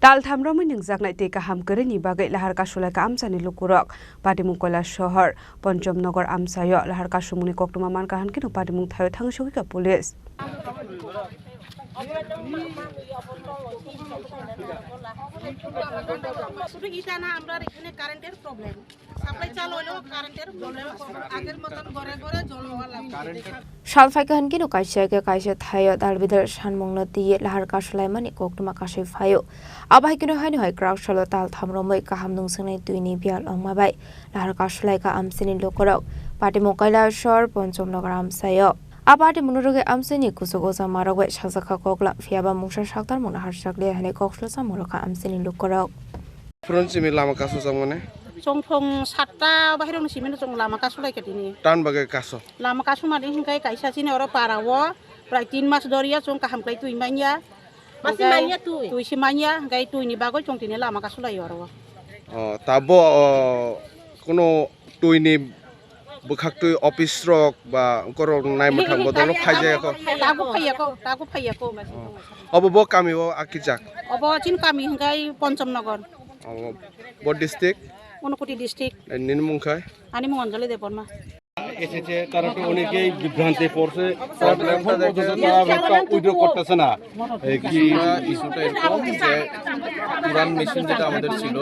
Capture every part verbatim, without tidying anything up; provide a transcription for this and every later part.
Tal tham romwi nungjaknai tei kaham kwrwini bagwi lahar kasulaikha amchaini lukurok. Patimung Koilashahar Ponchomnagar amchaio lahar kasumungni koktwma mankha, hankhe no patimung thaio thangwi sogwikha police. শুধু ইটা না, আমরা এখানে কারেন্টের problem. Supply চালু হলেও কারেন্টের প্রবলেম, আগের মতন ঘরে ঘরে জল হওয়া লাগবে। Sal phaikha hinkhe no kaisa khe kaisa thaio dal bidal sanmungno twiwi lahar kasulaimani koktwma kasui phaio. Abo hai kheno haino hai kwrak salo tal tham romwi kaham nungsuknai twini biyal wngma bai lahar kasulaikha amchaini lukurok. Patimung Koilashahar Ponchomnagar amchaio. A patimungno rwgwi amchaini kuchuk oja marok bai sajakha koklam, phiyaba mungsa saktarmungno harjakliya hinwi kok salo chamung rwkha amchaini lukurok. Phurun simi lama kasu chang mane? Chongthong satta bahirokni simino chong lama kasulaikha tini. Tan bagwi kaso? Lama kasumani hinkhai kaisa chini oro para o prai tin mas doriya chong kaham khlai twi manya. Masi manya twi? Twi si manya, hinkhai twini bagwi chong tini lama kasulai oro. O, tabo, o, kono twini bwkhaktwi office rok ba korok naimwthang bodol khaijak kho. Tago phaiya kho, tago phaiya kho. Obo bo kami o akijak? Obo chin kami hinkhai Ponchomnagar. Obo bo district? Unakoti district. Nini mung khai? Ani mung Anjali Debbarma. এসেছে, তারা তো অনেকেই বিভ্রান্তে পড়ছে, তারা তো এখন পর্যন্ত তারা ভোটটা উইথড্র করতেছে না। এই কি ইস্যুটা, ইস্যুটা এরকম যে পুরান মেশিন যেটা আমাদের ছিল,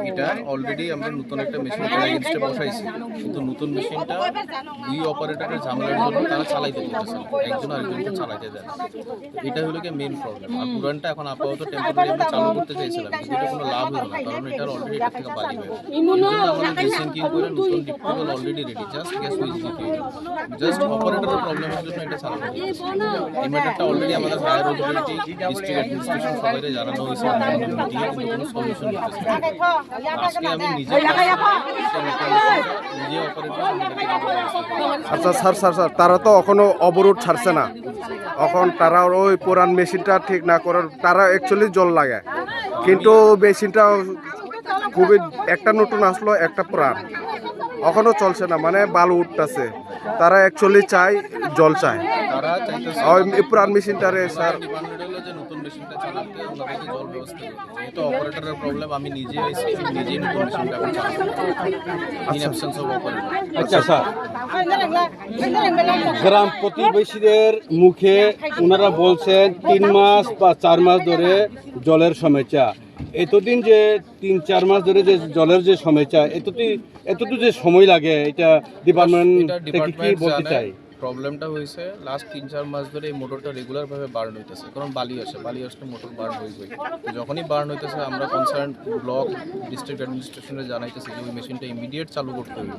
এটা অলরেডি আমরা নতুন একটা মেশিন তার এগেইনস্টে বসাইছি, কিন্তু নতুন মেশিনটা দুই অপারেটরের ঝামেলার জন্য তারা চালাইতে পারতেছে না, একজন আরেকজনকে চালাইতে দেয় না। এটা হলো কি মেইন প্রবলেম। আর পুরানটা এখন আপাতত টেম্পোরারি আমরা চালু করতে চাইছিলাম, কিন্তু এটা কোনো লাভ হলো না, কারণ এটার অলরেডি এটা থেকে বালি বের। এই জন্য আমরা রিসিঙ্কিং করে নতুন deep cable already ready, just gas switch দিতে হবে। জাস্ট অপারেটরের প্রবলেমের জন্য এটা চালানো হচ্ছে। এই ম্যাটারটা অলরেডি আমাদের হায়ার অথরিটি, ডিস্ট্রিক্ট অ্যাডমিনিস্ট্রেশন সবাইকে জানানো হয়েছে, মিটিংয়ে কিন্তু কোনো সলিউশন নিতেছে না। আজকে আমি নিজে নিজে অপারেটর আচ্ছা স্যার, স্যার, স্যার, তারা তো এখনো অবরোধ ছাড়ছে না। এখন তারা ওই পুরান মেশিনটা ঠিক না করার, তারা অ্যাকচুয়ালি জল লাগে, কিন্তু মেশিনটা খুবই একটা নতুন আসলো, একটা পুরান, এখনো চলছে না, মানে বালু উঠতেছে। তারা অ্যাকচুয়ালি চায়, জল চায়। তারা চাইতেছে ওই পুরান মেশিনটারে স্যার। ডিমান্ড হলো যে নতুন মেশিনটা চালাতে ওনাদেরকে জল ব্যবস্থা করতে। যেহেতু অপারেটরের প্রবলেম, আমি নিজে এসেছি, আমি নিজেই নতুন মেশিনটা এখন চালাবো। In absence of operator. আচ্ছা স্যার, গ্রাম প্রতিবেশীদের মুখে ওনারা বলছেন তিন মাস বা চার মাস ধরে জলের সমস্যা। এতদিন যে তিন চার মাস ধরে যে জলের যে সমস্যা, এতদিন, এতদূর যে সময় লাগে, এটা ডিপার্টমেন্ট এটা থেকে কি ডিপার্টমেন্ট বলতে জানে। চাই? প্রবলেমটা হয়েছে লাস্ট তিন চার মাস ধরে এই মোটরটা রেগুলার ভাবে বার্ন হইতেছে, কারণ বালি আসে, বালি আসলে মোটর বার্ন হইবে। যখনই বার্ন হইতেছে আমরা কনসার্ন ব্লক, ডিস্ট্রিক্ট অ্যাডমিনিস্ট্রেশনে জানাইতেছি যে ওই মেশিনটা ইমিডিয়েট চালু করতে হবে।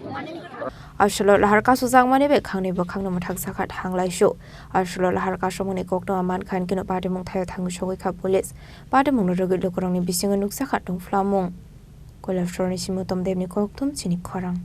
Asolo lahar kasujakmani bai khangni bwkhakno mwthak sakha thanglaisu. Asolo lahar kasumungni koktwma mankha hinkhe no patimung thaio thangwi sogwi kha police. Patimungno rwgwi lukurokni bisingo nukjakha tongphlamung. Koilashahar ni Simotom Debni kokthum chini khorang.